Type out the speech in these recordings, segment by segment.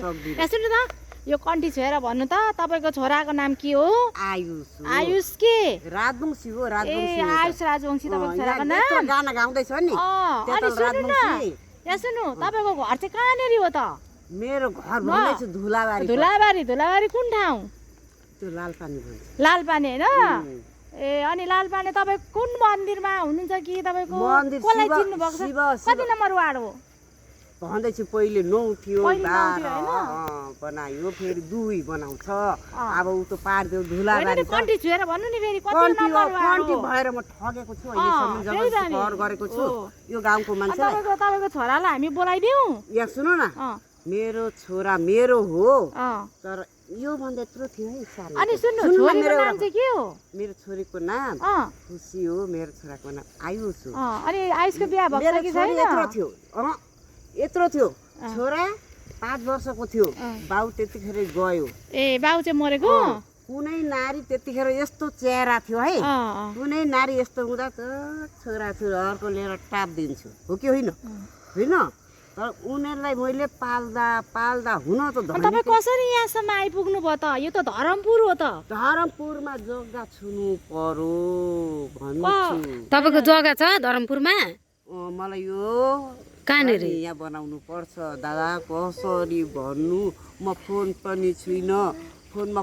सक्दिन। यहाँ सुन्नु त यो कन्ठी छोएर भन्नु त तपाईँको छोराको नाम के हो? आयुष आयुष के? राजवंशी हो राजवंशी। ए आयुष राजवंशी तपाईँको छोराको नाम? यत्रो गाना गाउँदैछ नि अनि सुन्नु न यहाँ सुन्नु तपाईँको घर चाहिँ कहाँनिर हो त? मेरो घर भन्दैछु धुलाबारी। धुलाबारी कुन ठाउँ? त्यो लालपानी भन्छ। लालपानी होइन? ए अनि लालपानी तपाईँ कुन मन्दिरमा हुनुहुन्छ कि तपाईँको मन्दिर कसलाई चिन्नु भएको छ? कति नम्बर वार्ड हो? भन्दैछु पहिले 9 थियो, पहिले 9 थियो 12 बनायो, फेरि 2 बनाउँछ। अब उ त पार्दियो धुलाबारी। कन्ठी छुएर भन्नु नि फेरि कति कन्ठी नम्बर वार्ड कन्ठी हो? भएर म ठगेको छु अहिलेसम्म जबरजस्ती कर गरेको छु यो गाउँको मान्छेलाई। तपाईँको छोरालाई हामी बोलाइदिउँ? यहाँ सुन्नु न मेरो छोरा मेरो हो तर यो भन्दा यत्रो थियो है सानो। अनि सुन्नु छोरीको नाम चाहिँ के हो? मेरो छोरीको नाम खुसी हो, मेरो छोराको नाम आयुष हो। अनि आयुषको बिहे भएको छ कि छैन? यत्रो थियो यत्रो थियो छोरा 5 वर्षको थियो। बाउ त्यतिखेर गयो। ए बाउ चाहिँ मरेको? कुनै नारी त्यतिखेर यस्तो चेहरा थियो है, कुनै नारी यस्तो हुँदा त छोरा छोराहरूको लिएर टाप दिन्छु हो कि होइन? होइन तर उनीहरूलाई मैले पाल्दा हुन त तपाईँ कसरी यहाँसम्म आइपुग्नु भयो त? यो त धरमपुर हो त। धरमपुरमा जग्गा छुनु पर्यो भन्छु। तपाईँको जग्गा छ धरमपुरमा? मलाई यो कहाँनिर यहाँ बनाउनु पर्छ दादा। कसरी भन्नु म फोन पनि छुइनँ। फोनमा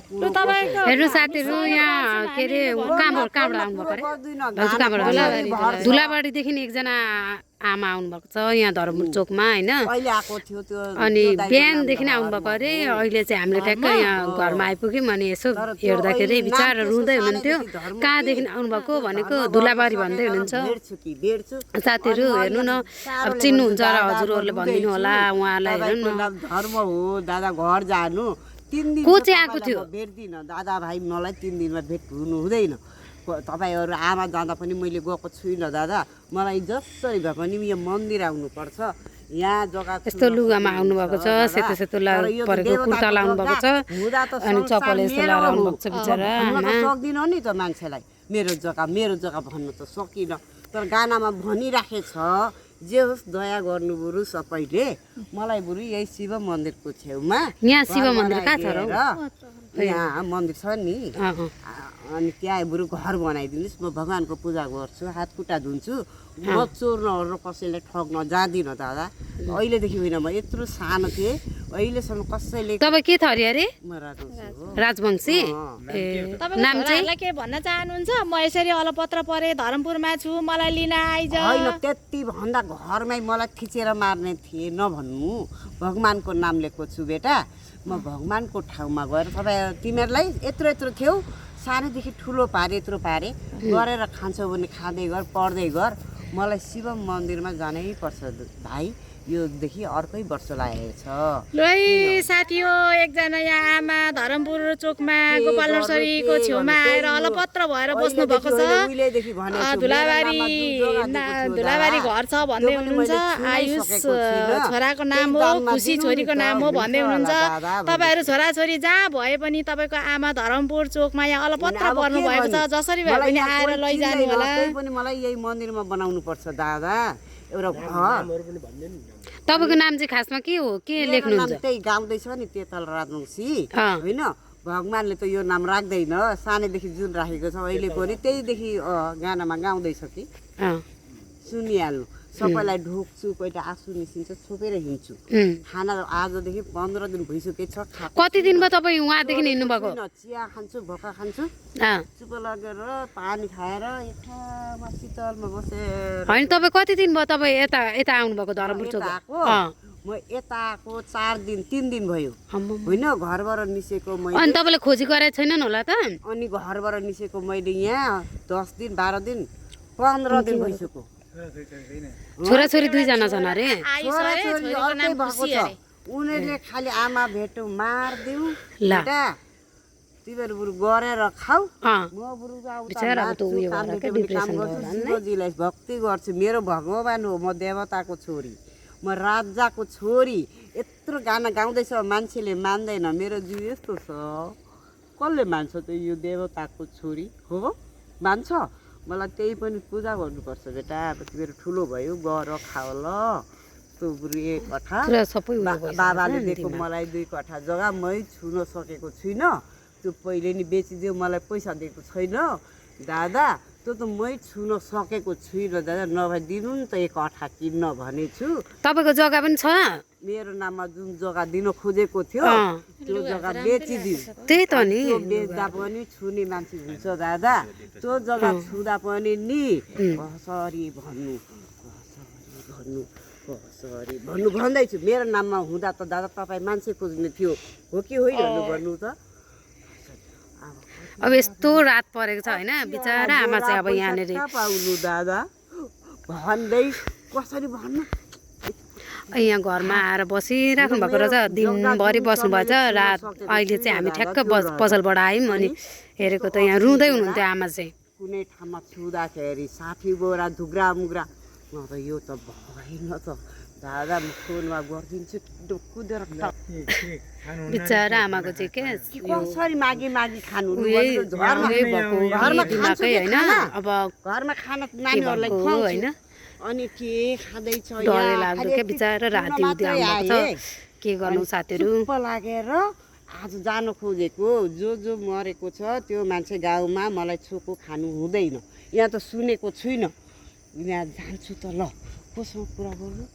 हेर्नु साथीहरू यहाँ के अरे कहाँबाट आउनुभएको अरे? धुलाबारीदेखि एकजना आमा आउनुभएको छ यहाँ धरमपुर चोकमा होइन। अनि बिहानदेखि नै आउनुभएको अरे। अहिले चाहिँ हामीले ट्याक्कै यहाँ घरमा आइपुग्यौँ। अनि यसो हेर्दाखेरि विचार रुँदै हुनुहुन्थ्यो कहाँदेखि आउनुभएको भनेको धुलाबारी भन्दै हुनुहुन्छ। साथीहरू हेर्नु न अब चिन्नुहुन्छ र हजुरहरूले भनिदिनु होला उहाँलाई। हेर्नु न धर्म हो दादा घर जानु 3 दिन को चाहिँ आएको थियो? भेट्दिनँ दादा भाइ मलाई 3 दिनमा भेट हुनु हुँदैन। तपाईँहरू आमा जाँदा पनि मैले गएको छुइनँ दादा। मलाई जसरी भए पनि यो मन्दिर आउनुपर्छ। यहाँ जग्गा यस्तो लुगामा आउनुभएको छ, सेतो सेतो परेको कुर्ता लाउनु भएको छ अनि चप्पल यस्तो लाएर आउनुभएको छ बिचरा। सक्दिनँ नि त मान्छेलाई मेरो जग्गा भन्न त सकिनँ। तर गानामा भनिराखेछ जे होस् दया गर्नु बरु सबैले मलाई बरु यही शिव मन्दिरको छेउमा। यहाँ शिव मन्दिर कहाँ छ र? यहाँ मन्दिर छ नि अनि त्यहाँ बरु घर बनाइदिनुहोस्। म भगवान्को पूजा गर्छु, हात खुट्टा धुन्छु। म चोर्न कसैले ठग्न जाँदिनँ दादा। अहिलेदेखि होइन म यत्रो सानो थिएँ अहिलेसम्म कसैले। तपाईँ के थरी अरे? म राजवंशी हो। राजवंशी? नाम चाहिँ के भन्न चाहनुहुन्छ? म यसरी अलपत्र परे धरमपुरमा छु मलाई लिन आइज। होइन त्यति भन्दा घरमै मलाई खिचेर मार्ने थिए नभन्नु। भगवान्को नाम लिएको छु बेटा। म भगवान्को ठाउँमा गएर तिमीहरूलाई यत्रो थियौ सानैदेखि ठुलो पारे यत्रो पारे गरेर खान्छौ भने खाँदै गर पढ्दै गर। मलाई शिव मन्दिरमा जानै पर्छ भाइ। योदेखि अर्कै वर्ष लागेको छ। ल साथी हो एकजना यहाँ आमा धरमपुर चोकमा गोपाल नर्सरीको छेउमा आएर अलपत्र भएर बस्नु भएको छ। धुलाबारी घर छ भन्दै हुनुहुन्छ। आयुष छोराको नाम हो, खुसी छोरीको नाम हो भन्दै हुनुहुन्छ। तपाईँहरू छोराछोरी जहाँ भए पनि तपाईँको आमा धरमपुर चोकमा यहाँ अलपत्र पर्नु भएको छ। जसरी भए पनि आएर लैजानु होला। मलाई यही मन्दिरमा बनाउनु पर्छ दादा एउटा घर। तपाईँको नाम चाहिँ खासमा के हो? के लेख्नुहुन्छ? त्यही गाउँदैछ नि तेतल राजवंशी होइन। भगवान्ले त यो नाम राख्दैन। सानैदेखि जुन राखेको छ अहिले पनि त्यहीदेखि गानामा गाउँदैछ कि सुनिहाल्नु। सबैलाई ढोक्छु कहिले आँसु निस्किन्छ छोपेर हिँड्छु। खाना आजदेखि 15 दिन भइसकेको छ। कति दिन भयो तपाईँ उहाँदेखि हिँड्नु भएको? चिया खान्छु भोका खान्छु चुप लगेर पानी खाएर यतामा शीतलमा बसेर। होइन तपाईँ कति दिन भयो तपाईँ यता आउनुभएको धरमपुर चोक? म यता आएको 4 दिन 3 दिन भयो होइन। घरबाट निस्केको मैले। अनि तपाईँले खोजी गरेको छैनन् होला त? अनि घरबाट निस्केको मैले यहाँ 10 दिन 12 दिन 15 दिन भइसक्यो। छोराछोरी 2 जना छन् अरे? उनीहरूले खालि आमा भेटौँ मारिदेऊ बेटा तिमीहरू बरु गरेर खाऊ। म बरु शिवजीलाई भक्ति गर्छु। मेरो भगवान हो। म देवताको छोरी, म राजाको छोरी। यत्रो गाना गाउँदैछ मान्छेले मान्दैन। मेरो जिउ यस्तो छ कसले मान्छ त? यो देवताको छोरी हो मान्छ। मलाई त्यही पनि पूजा गर्नुपर्छ बेटा। अब तिमीहरू ठुलो भयो गर खाऊ ल। यस्तो बरु 1 कठा पुरा सबै उयो भइसक्यो बाबाले नि दिएको मलाई 2 कठा जग्गा मै छुन सकेको छुइनँ त्यो पहिले नि बेचिदियो मलाई पैसा दिएको छैन दादा त्यो त मै छुन सकेको छुइनँ दादा नभए दिनु नि त 1 कठा किन्न भनेछु तपाईँको जग्गा पनि छ मेरो नाममा जुन जग्गा दिन खोजेको थियो त्यो जग्गा बेचिदियो त्यही त नि त्यो बेच्दा पनि छुने मान्छे हुन्छ दादा त्यो जग्गा छुँदा पनि नि कसरी भन्नु भन्दैछु मेरो नाममा हुँदा त दादा तपाईँ मान्छे खोज्ने थियो हो कि होइन भन्नु त अब यस्तो रात परेको छ होइन बिचरा आमा चाहिँ अब यहाँनिर पाउनु दादा भन्दै कसरी भन्नु यहाँ घरमा आएर बसिराख्नु भएको रहेछ दिनभरि बस्नुभएछ रात अहिले चाहिँ हामी ठ्याक्क पसलबाट आयौँ अनि हेरेको त यहाँ रुँदै हुनुहुन्थ्यो आमा चाहिँ कुनै ठाउँमा छुँदाखेरि 60 बोरा धुग्रा मुग्रा म त यो त भएन त दादा म फोनमा गरिदिन्छु कुदेर बिचरा आमाको चाहिँ के कसरी मागी खानु घरमा दिमागै होइन अब घरमा खाना नानीहरूलाई होइन अनि के खाँदैछ डरै लाग्दो क्या बिचरा राति उदय आउनुभएको छ के गर्नु साथीहरू लागेर आज जानु खोजेको जो मरेको छ त्यो मान्छे गाउँमा मलाई छोको खानु हुँदैन यहाँ त सुनेको छुइनँ यहाँ जान्छु त ल कोसँग कुरा गर्नु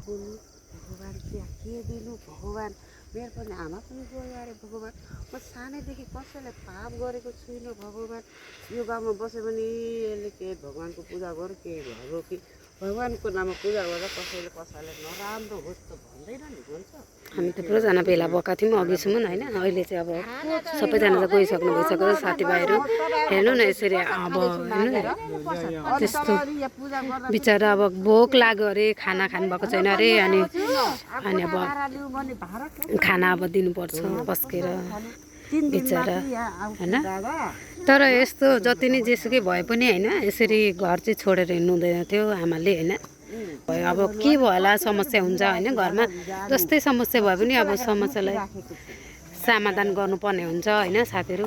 भगवान् के दिनु भगवान् मेरो पनि आमा पनि गयो अरे भगवान् म सानैदेखि कसैलाई पाप गरेको छुइनँ भगवान् यो गाउँमा बस्यो भने यसले के भगवान्को पूजा गर के भयो कि भगवान्को नाममा पूजा गर्दा कसैलाई नराम्रो होस् त भन्दैन नि भन्छ हामी त पुराजना बेला बका थियौँ अघिसम्म होइन अहिले चाहिँ अब सबैजना त गइसक्नु भइसक्यो साथीभाइहरू हेर्नु न यसरी अब हेर्नु त्यस्तो बिचरा अब भोक लाग्यो अरे खाना खानुभएको छैन अरे अनि अब खाना अब दिनुपर्छ पस्केर बिचरा होइन तर यस्तो जति नै जेसुकै भए पनि होइन यसरी घर चाहिँ छोडेर हिँड्नु हुँदैन थियो आमाले होइन अब के भयो होला समस्या हुन्छ होइन घरमा जस्तै समस्या भए पनि अब समस्यालाई समाधान गर्नुपर्ने हुन्छ होइन साथीहरू